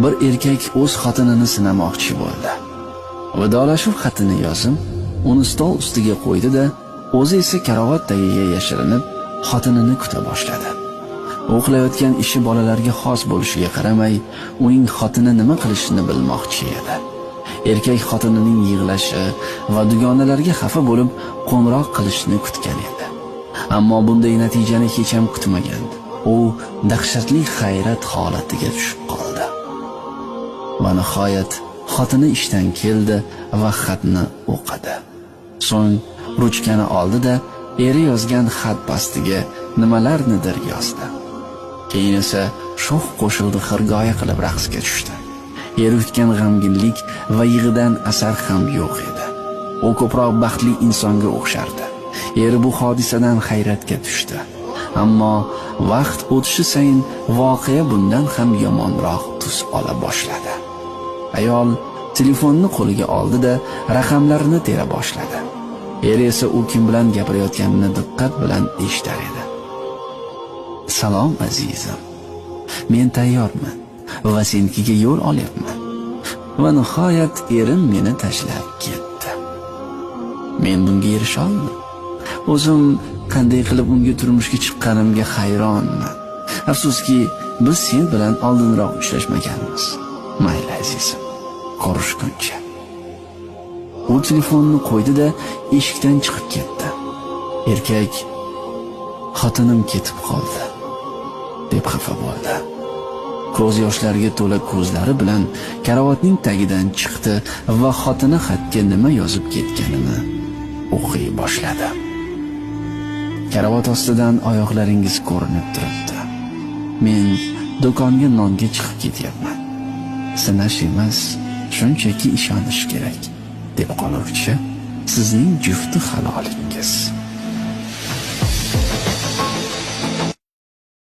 Bir erkak o'z xotinini sinamoqchi bo'ldi. Vidolashuv xatini yozib, uni stol ustiga qo'ydi-da, o'zi esa karavot tagiga yashirinib, xotinini kuta boshladi. U qilayotgan ishi bolalarga xos bo'lishiga qaramay, uning xotini nima qilishini bilmoqchi edi. Erkak xotinining yig'lashi va dugonalarga xafa bo'lib qo'ng'iroq qilishini kutgan edi. Ammo bunday natijani hech ham kutmagandi. U dahshatli hayrat holatiga tushib qoldi. Va nihoyat xotini ishdan keldi va xatni o'qidi. So'ng ruchkani oldi-da, eri yozgan xat pastiga nimalarnidir yozdi. Keyin esa sho'x qo'shildi, xirgoyi qilib raqsga tushdi. Eri kutgan g'amginlik va yig'idan asar ham yo'q edi. U ko'proq baxtli insonga o'xshardi. Eri bu hodisadan hayratga tushdi. Ammo vaqt o'tishi sayin voqea bundan ham yomonroq tus ola boshladi. Ayol telefonni qo'liga oldi-da, raqamlarni tera boshladi. Eri esa u kim bilan gapirayotganini diqqat bilan eshitar edi. "Salom, azizim. Men tayyorman va senikiga yo'l olyapman. Va nihoyat erim meni tashlab ketdi. Men bunga erisha olmadim. O'zim qanday qilib unga turmushga chiqqanimga hayronman. Afsuski, biz sen bilan oldinroq uchrashmaganmiz. Mayli, azizim, ko'rishguncha." U telefonni qo'ydi-da, eshikdan chiqib ketdi. Erkak "Xotinim ketib qoldi", deb xafa bo'ldi. Ko'z yoshlarga to'la ko'zlari bilan karavotning tagidan chiqdi va xotini xatga nima yozib ketganini o'qiy boshladi. "Karavot ostidan oyoqlaringiz ko'rinib turibdi. Men do'konga nonga chiqib ketyapman. Sinash emas, shunchaki ishonish kerak, deb qoluvchi sizning jufti halolingiz."